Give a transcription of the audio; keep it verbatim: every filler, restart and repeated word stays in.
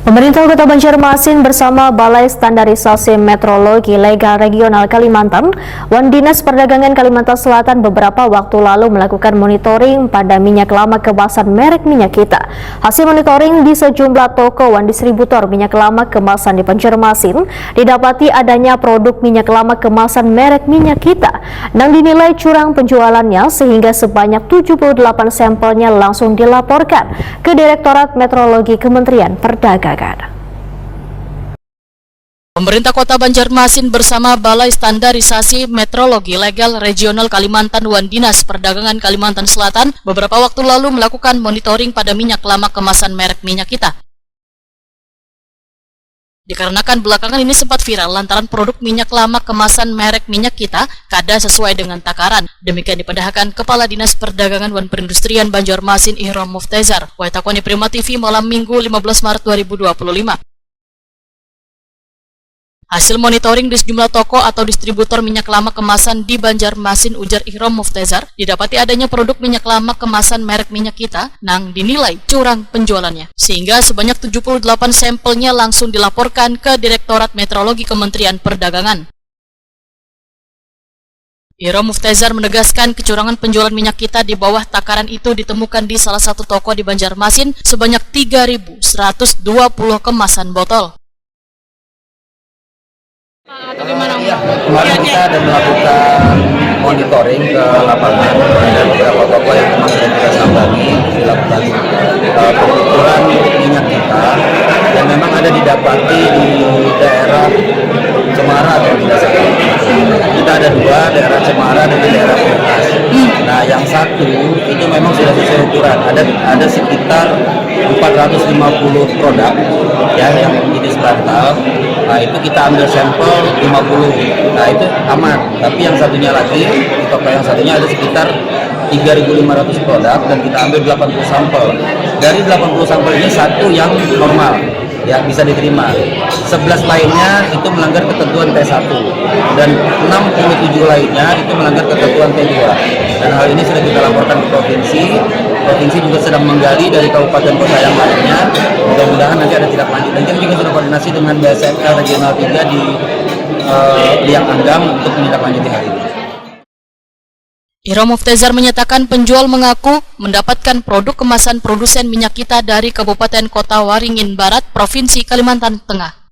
Pemerintah Kota Banjarmasin bersama Balai Standarisasi Metrologi Legal Regional Kalimantan wan Dinas Perdagangan Kalimantan Selatan beberapa waktu lalu melakukan monitoring pada minyak lama kemasan merek Minyak Kita. Hasil monitoring di sejumlah toko wan distributor minyak lama kemasan di Banjarmasin, didapati adanya produk minyak lama kemasan merek Minyak Kita nang dinilai curang penjualannya, sehingga sebanyak tujuh puluh delapan sampelnya langsung dilaporkan ke Direktorat Metrologi Kementerian Perdagangan. Pemerintah Kota Banjarmasin bersama Balai Standarisasi Metrologi Legal Regional Kalimantan wan Dinas Perdagangan Kalimantan Selatan beberapa waktu lalu melakukan monitoring pada minyak lama kemasan merek Minyak Kita. Dikarenakan belakangan ini sempat viral lantaran produk minyak lama kemasan merek Minyak Kita kada sesuai dengan takaran. Demikian dipadahakan Kepala Dinas Perdagangan wan Perindustrian Banjarmasin, Ihram Muftezar, waitakwani Prima T V malam Minggu lima belas Maret dua ribu dua puluh lima. Hasil monitoring di sejumlah toko atau distributor minyak lama kemasan di Banjarmasin, ujar Ihram Muftezar, didapati adanya produk minyak lama kemasan merek Minyak Kita nang dinilai curang penjualannya, sehingga sebanyak tujuh puluh delapan sampelnya langsung dilaporkan ke Direktorat Metrologi Kementerian Perdagangan. Ihram Muftezar menegaskan kecurangan penjualan Minyak Kita di bawah takaran itu ditemukan di salah satu toko di Banjarmasin sebanyak tiga ribu seratus dua puluh kemasan botol. Iya, kemarin kita ada melakukan monitoring ke lapangan, ada beberapa toko yang memang sudah kita sambangi, dilakukan uh, pengukuran Minyak Kita, dan memang ada didapati di daerah Cemara, kalau tidak salah. Kita ada dua, daerah Cemara dengan daerah Perumnas. Nah, yang satu itu memang sudah sesuai ukuran, ada ada sekitar empat ratus lima puluh produk ya yang jenis bantal. Nah, itu kita ambil sampel lima puluh. Nah, itu aman. Tapi yang satunya lagi, di toko yang satunya ada sekitar tiga ribu lima ratus produk dan kita ambil delapan puluh sampel. Dari delapan puluh sampel ini satu yang normal, ya, bisa diterima. Sebelas lainnya itu melanggar ketentuan T satu dan enam puluh tujuh lainnya itu melanggar ketentuan T dua. Dan hal ini sudah kita laporkan ke provinsi. Provinsi juga sedang menggali dari kabupaten kota yang lainnya. Mudah-mudahan nanti ada tindak lanjut. Dan kita juga sudah koordinasi dengan B S M L Regional tiga di eh, Liang Anggam untuk menindaklanjuti hal ini. Ihram Muftezar menyatakan penjual mengaku mendapatkan produk kemasan produsen Minyak Kita dari Kabupaten Kota Waringin Barat, Provinsi Kalimantan Tengah.